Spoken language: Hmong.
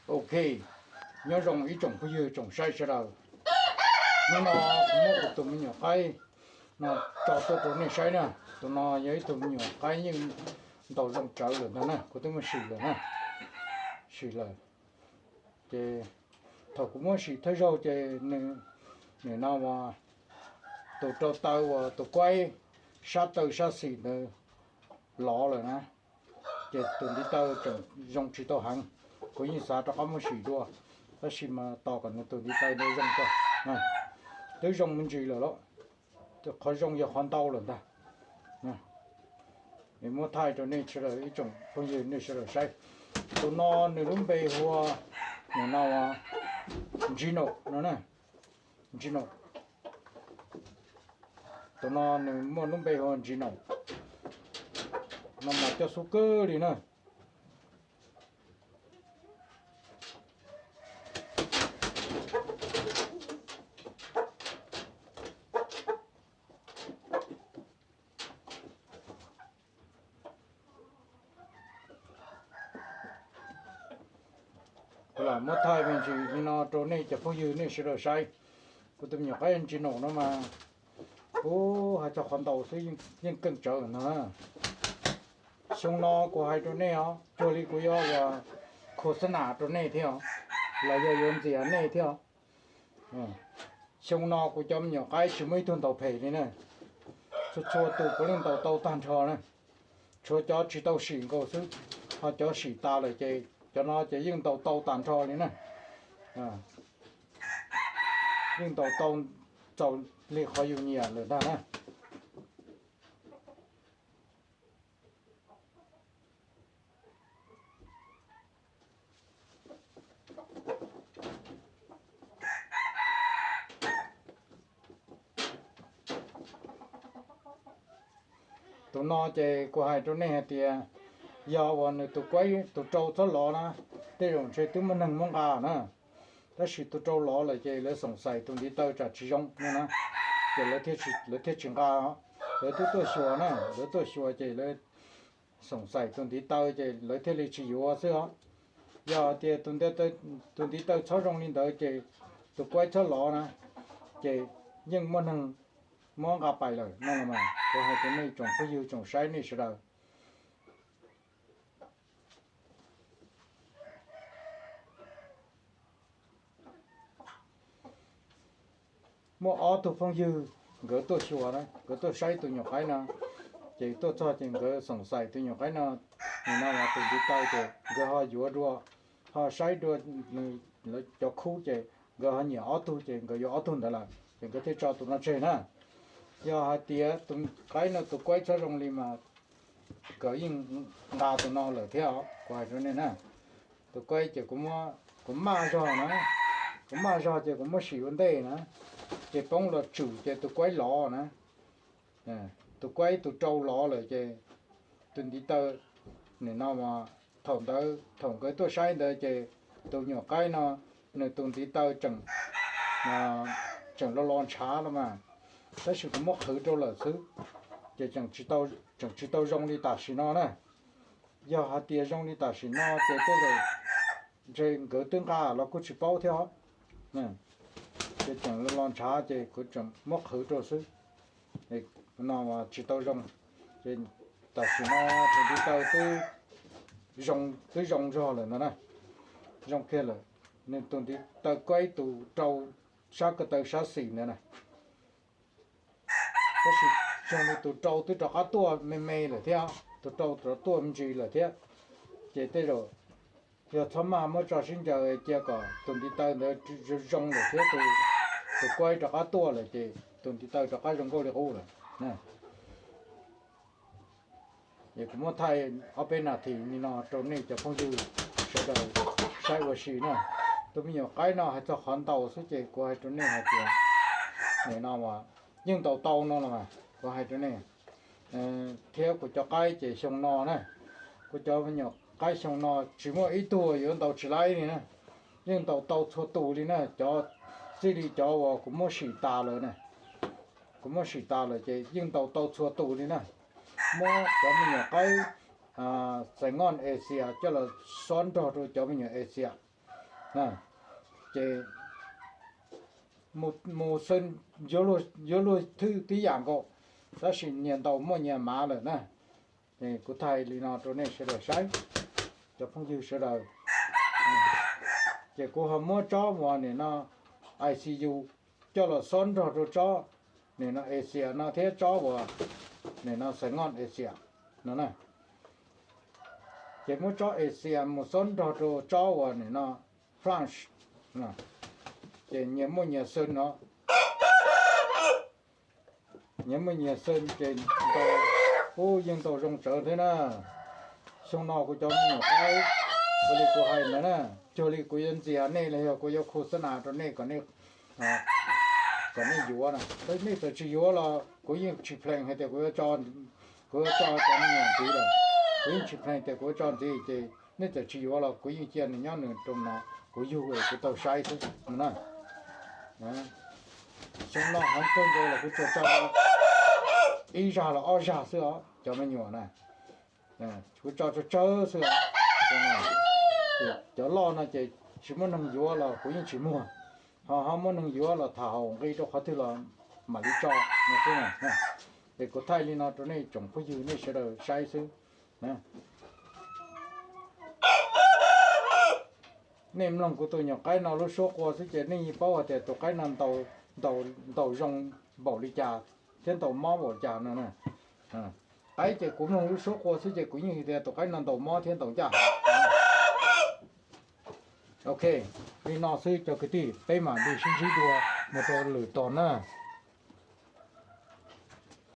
Ok, nyob zoo ib tsoom phooj ywg tsoom saib sawv daws. Hnub no kuv muab kuv tus me nyuam qaib no tso tuaj rau nej saib na. Tus no yog ib tug me nyuam qaib yeej ntaus zoo tsawv lawm ntag na, kuv twb muab sim lawm na, sim lawm. Ces thaum kuv muab sim thawj zaug ces nws, nws no tus rau taw uas tus kuaib sab taw sab xis ntawd lov lawm na, ces tus ntiv taw tseem zoo tsis tau heev. Kuv yeej xav rov qab muab sim dua, tab sis mas tos kom nws tus ntiv taw ntawd zoo tso. Twb zoo me ntsis lawm lauj, qhov zoo yog qhov ntau lawm ntag. Muab thaij rau nej sawv daws ib tsoom phooj ywg nej sawv daws saib. Tus no nws lub npe hu ua, nim no Ntsis Naum no na, Ntsis Naum. Tus no nws muaj lub npe hu ua Ntsis Naum, no mas coj xub kawg li na. Kuv lam muab thaij me ntsis li no rau nej cov phooj ywg nej sawv daws saib. Kuv tus me nyuam qaib Ntsis Naum no mas, kuv hais txog qhov ntau xwb yeej keej tsawv no. Xyoo no kuv hais rau nej os, cuag li kuv yuav ua khos xab nas rau nej thiab os, los yog yuav ntxias nej thiab os. Xyoo no kuv cov me nyuam qaib tsis muaj ib tug ntaus phem li na. Txhua txhua tus puav leej ntaus tau tag nrho na. Tshuav cov tsis tau sim nkaus xwb, ho cov sim tas lawm ces cov no ces yeej ntaus tau tag nrho li na. Yeej ntaus tau txaus li qhov yus nyiam lawm ntag na. Tus no ces kuv hais rau nej hais tias, yog uas nws tus kuaib tus rau txhob lov na, tej zaum ntshe twb muaj neeg muab nqa na. Tab sis tus rau lov lawm ces lawv xoom xais tus ntiv taw tsam tsis zoo no na, ces lawv thiaj tsis nqa. Lawv twb tuaj xyuas na, lawv tuaj xyuas ces lawv xoom xais tus ntiv taw ces lawv thiaj li tsis yuav xwb os. Yog tias tus ntiv taw txhob zoo li ntawd ces tus kuaib txhob lov na, ces yeej muaj neeg muab nqa pais lawm no los mas. Kuv hais rau nej tsoom phooj ywg tsoom saib nej sawv daws. Muaj ob tug phooj ywg nkawd tuaj xyuas na, nkawd tuaj saib tus nyuam qaib no, ces tuaj txog ces nkawd xoom xais tus nyuam qaib no, nim no mas tus ntiv taw ces nkawd ho yuav dua, ho saib dua lawv cov khub ces nkawd ho nyiam ob tug ces nkawd yuav ob tug ntawd lawm ces nkawd thiaj tso tus no tseg na. Yog hais tias tus qaib no tus kuaib txhob zoo li mas nkawd yeej nqa tus no lawm thiab os, kuv hais rau nej na. Tus kuaib ces kuv maj zog na, kuv maj zog ces kuv muab sim ua ntej na, ces poob los tsum ces tus kuaib lov na. Tus kuaib tus rau lov lawm ces tus ntiv taw, nim no mas thaum ntawd thaum nkawd tuaj saib ntawd ces tus nyuam qaib no nws tus ntiv taw tseem los los ntshav los mas, tab sis kuv muab qhwv rau lawm xwb, ces tseem tsis tau zoo li tam sim no na. Yog hais tias zoo li tam sim no ces tej zaum ntshe nkawd twb nqa los kuj tsis paub thiab os. Ces tseem los los ntshav ces kuv tseem muab qhwv rau xwb, no tsis tau zoo. Ces tam sim no tus ntiv taw twb zoo zog lawm ntag na, zoo kiag lawm. Nws tus ntiv taw kuaib tus rau sab ko taw sab xis ntawd na. Tab sis zoo li tus rau twb rov qab tuaj me me lawm thiab, tus rau rov tuaj me ntsis lawm thiab. Ces tej zaum yog txhob maj muab tso sib ncaws cia kom tus ntiv taw ntawd zoo lawm thiab tus kuaib rov qab tuaj lawm ces tus ntiv taw rov qab zoo nkauj li qub lawm. Es kuv muab thaij ob peb nas this li no rau nej cov phooj ywg sawv daws saib ua si na. Tus me nyuam qaib no hais txog qhov ntaus xwb ces kuv hais rau nej hais tias, nim no yeej ntaus tau no los mas kuv hais rau nej, thiab kuv cov qaib ces xyoo no na, kuv cov me nyuam qaib xyoo no tsis muaj ib tug yuav ntaus tsis laib li na, yeej ntaus tau txhua tus li na, cov txij li cov uas kuv muab sim tas lawm na, kuv muab sim tas lawm ces yeej ntaus tau txhua tus li na. Muab cov me nyuam qaib Saigon Asia coj los xob nrog rau cov me nyuam Asia, Ces mus xwb, yuav luag thwj tib yam nkaus, tab sis nyias ntaus muaj nyias mav lawm na. Kuv thaij li no rau nej sawv daws saib, cov phooj ywg sawv daws. Ces kuv ho muab tsob uas nim no I C U coj los xob nrog rau tsob nim no Asia no thiab tsob uas nim no Saigon Asia no na. Ces muab tsob Asia mus xob nrog rau tsob uas nim no France, ces nyias muaj nyias xwb no. Nyias muaj nyias xwb ces ntaus, ub, yeej ntaus zoo tsawv thiab na. Xyoo no kuv cov me nyuam qaib, ua li kuv hais ntawd na, cuag li kuv yuav ntxias nej los yog kuv yuav khu xab nas rau nej kom nej, kom nej yuav na. Nej txawm tsis yuav los kuv yeej tsis plees hais tias kuv yuav tso, kuv yuav tso cov me nyuam ntxiv lawm. Kuv yeej tsis plees tias kuv yuav tso ntxiv ces nej txawm tsis yuav los kuv yeej cia nws nyob nws rau no, kuv yug kuv tau saib xwb no na. Xyoo no heev kawg nkaus los kuv tsuas tso ib zag los ob zag xwb os cov me nyuam na. Kuv tso tsawg tsawg xwb os. Cov loj no ces tsis muaj neeg yuav los kuv yeej tsis muag, ho ho muaj neeg yuav los tham haum nqi rau qhov twg los mam li tso no xwb. Es kuv thaij li no rau nej tsoom phooj ywg nej sawv daws saib xwb. Nej mloog kuv tus nyuam qaib no lub suab qua xwb ces nej yeej paub hais tias tus qaib no ntaus zoo npaum li cas thiab ntaus mob npaum cas no. Qaib ces kuv mloog lub suab qua xwb ces kuv yeej tias tus qaib no ntaus mob thiab ntaus ncaj. Ok, li no xwb cov kwv tij, peb mam li sib ntsib dua mus rau lwm tos na.